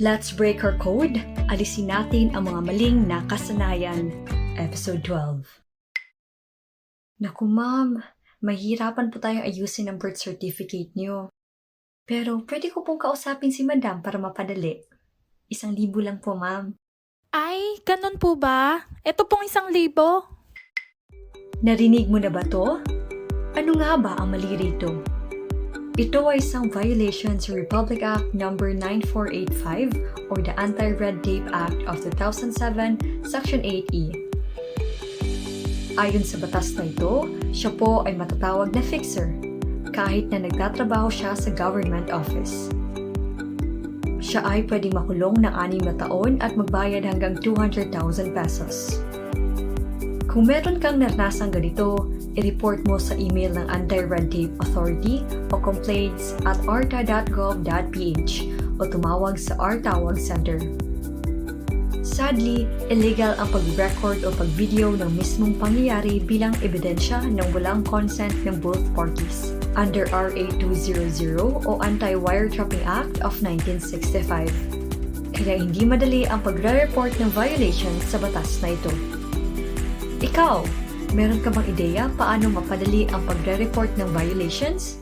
Let's break our code. Alisin natin ang mga maling nakasanayan. Episode 12. Naku ma'am, mahirapan po tayong ayusin ang birth certificate niyo. Pero pwede ko pong kausapin si madam para mapadali. 1,000 lang po ma'am. Ay, ganun po ba? Ito pong 1,000. Narinig mo na ba to? Ano nga ba ang mali rito? Ito ay isang violation sa Republic Act No. 9485 or the Anti-Red Tape Act of 2007, Section 8E. Ayon sa batas na ito, siya po ay matatawag na FIXER kahit na nagtatrabaho siya sa government office. Siya ay pwedeng makulong ng 6 na taon at magbayad hanggang 200,000 pesos. Kung meron kang naranasang ganito, i-report mo sa email ng Anti-Red Tape Authority o complaints@arta.gov.ph o tumawag sa Our Tawag Center. Sadly, illegal ang pag-record o pag-video ng mismong pangyayari bilang ebidensya ng walang consent ng both parties under RA 200 o Anti-Wiretapping Act of 1965. Kaya hindi madali ang pagre-report ng violation sa batas na ito. Ikaw, meron ka bang ideya paano mapadali ang pagre-report ng violations?